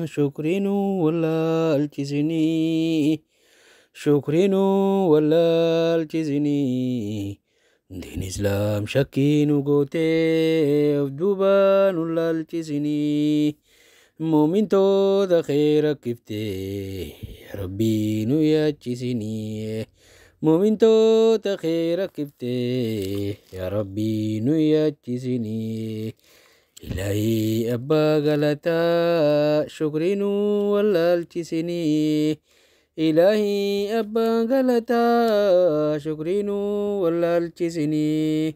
Shukrii nu wallaalchisinii, shukrii nu wallaalchisinii. Diin islaam shakkii nu gootee of duuba nu laalchisinii. Muumintoota kee rakkiftee Rabbii nu yaachisinii. Muumintoota kee rakkiftee yaa Rabbii nu yaachisinii. Ilaahii abbaa galataa, shukrii nu wallaalchisinii. Ilaahii abbaa galataa, shukrii nu wallaalchisinii.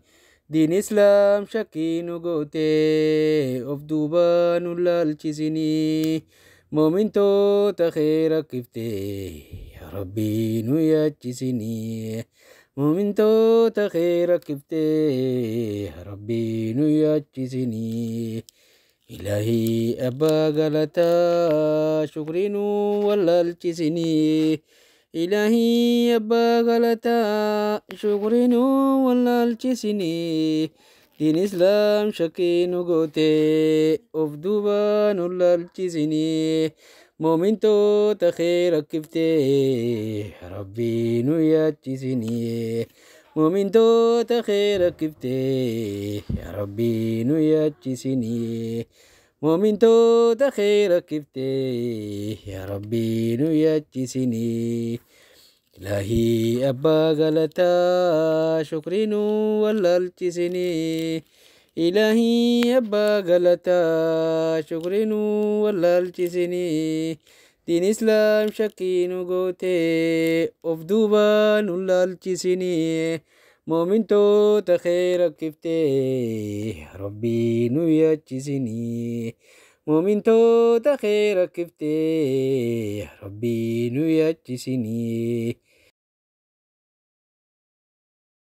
Diin islaam shakkii nu gootee of duuba nu laalchisinii. Muumintoota kee rakkiftee yaa Rabbii nu yaachisinii. Muumintoota kee rakkiftee yaa Rabbii nu yaachisinii. Ilaahii abbaa galataa, shukrii nu wallaalchisinii. Ilaahii abbaa galataa, shukrii nu wallaalchisinii. Diin islaam shakkii nu gootee of duuba nu laalchisinii. Muumintoota kee rakkiftee Rabbii nu yaachisinii. Muumintoota kee rakkiftee Rabbii nu yaachisinii. Muumintoota kee rakkiftee yaa Rabbii nu yaachisinii. Ilaahii abbaa galataa, shukrii nu wallaalchisinii. Ilaahii abbaa galataa, shukrii nu wallaalchisinii. Diin islaam shakkii nu gootee of duuba nu laalchisinii. Muumintoota kee rakkiftee Rabbii nu yaachisinii. Muumintoota kee rakkiftee Rabbii nu yaachisinii.